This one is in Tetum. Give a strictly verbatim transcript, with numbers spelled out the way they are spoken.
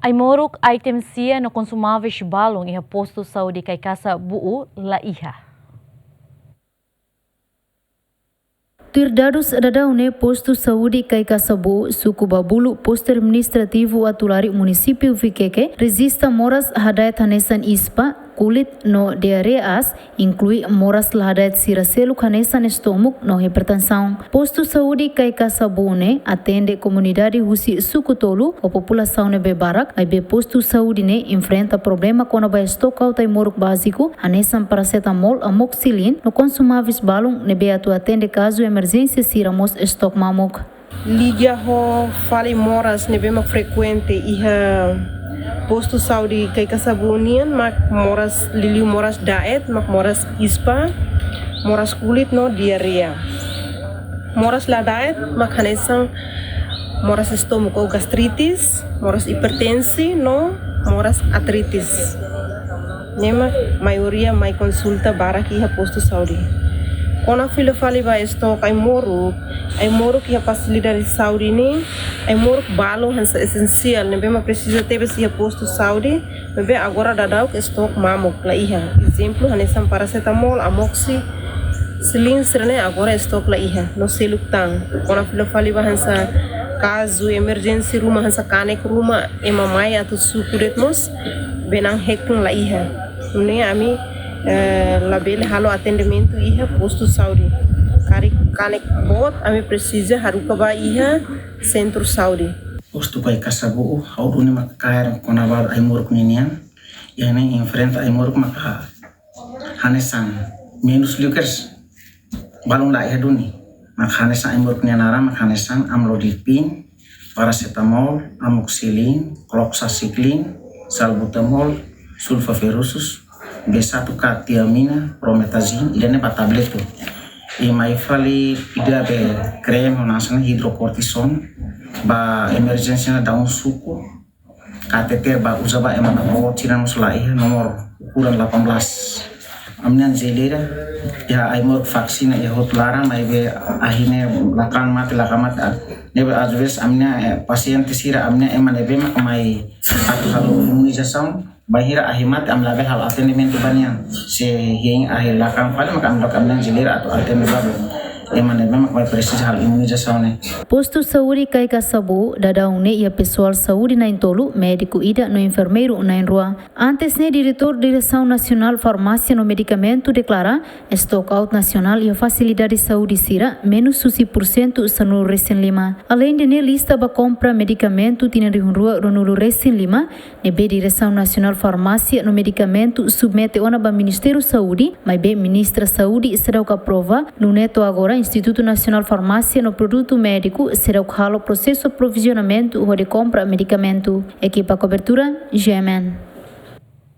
Ai-moruk, item sia no konsumáveis balun iha postu saúde Kaikasa Bu'u la iha. Tuir dadus daudaun ne'e, postu saúde Kaikasa Bu'u, suku Babulu, postu administrativu Atulari, munisípiu Vikeke, rejista moras la da'et hanesan ispa, kulit no diarreia aas, inklui moras la da'et sira seluk hanesan estómagu no hipertensaun. Postu saúde Kaikasa Bu'u ne'e atende komunidade husi suku tolu ho populasaun ne'ebé barak, maibé postu saúde ne'e enfrenta problema kona-ba estokaut ai-moruk báziku, hanesan parasetamol, amoxicilin no konsumáveis balun ne'ebé atu atende kazu emerjénsia sira mós estok mamuk. Liga ho fali moras ne'ebé mak frekuente iha postu saúde Kaikasa Bu'u nian, mak moras, liuliu moras da'et, mak moras ispa, moras kulit no diarreia. Moras la da'et mak hanesan moras estómagu ou gastritis, moras hipertensi no moras artritis. Ne'e mak maioria mai konsulta barak iha postu saúde. Kona fila fali ba estok ai-moruk, ai-moruk iha fasilidade saúde ne'e, ai-moruk balun hanesan esensiál ne'ebé mak presiza tebes iha postu saúde, maibé agora daudauk estok mamuk la iha. Ezemplu, hanesan parasetamol, amoxicilin sira-ne'e agora estok la iha, no seluk tan. Kona fila fali ba hanesan kazu emerjénsia ruma, hanesan kanek ruma, ema mai atu suku de'it mós, benang hekun la iha. Nune'e ami, eh, labele halo atendimentu iha postu saúde. Karik kanek boot, ami presiza haruka ba iha sentru saúde. Postu Kaikasa Bu'u, ha'u duni mak kaer kona-ba ai-moruk ninian, iha ne'e enfrenta ai-moruk maka hanesan menus liu kedas. Balun la iha duni. Mak hanesan ai-moruk nia naran mak hanesan amlodipin, parasetamol, amoxicilin, cloxaciclin, salbutamol, sulfaferrusus, B satu K tiamina, promethazine, ida-ne'e ba tabletu. I mai fali ida be krem, hanesan hidrokortison, ba emerjénsia daudaun suku, kateter ba uza ba ema na'in-tolu, sira mós la iha, nomor ukuran delapan belas. Ami-nian jeleira, iha ai-moruk vaksin iha hotu laran, maibé ahi ne'e lakan mate, lakan mate, ah, ne'ebé às vezes ami-nian, eh, pasiente sira, ami-nian ema ne'ebé mak mai atu halo imunizasaun, bainhira ahi mate, ami labele halo atendimentu ba nia. Se hein ahi lakan fali, maka ami loke ami-nian jeleira atu atende ba ema ne'ebé mak mai presiza halo imunizasaun ne'e. Postu saúde Kaikasa Bu'u daudaun ne'e iha pesoál saúde na'in-tolu, médiku ida no enfermeiru na'in-rua. Antes ne'e, Diretór Diresaun Nasionál Farmásia no Medikamentu deklara estokaut nasionál iha fasilidade saúde sira menus husi pursentu sanulu-resin-lima. Aleinde ne'e, lista ba kompra medikamentu tinan rihun rua ruanulu-resin-lima, ne'ebé Diresaun Nasionál Farmásia no Medikamentu submete ona ba Ministériu Saúde, maibé Ministra Saúde seidauk aprova, nune'e to'o agora Institutu Nasionál Farmásia no Produtu Médiku seidauk halo prosesu aprovizionamentu hodi kompra medikamentu. Ekipa kobertura, G M N.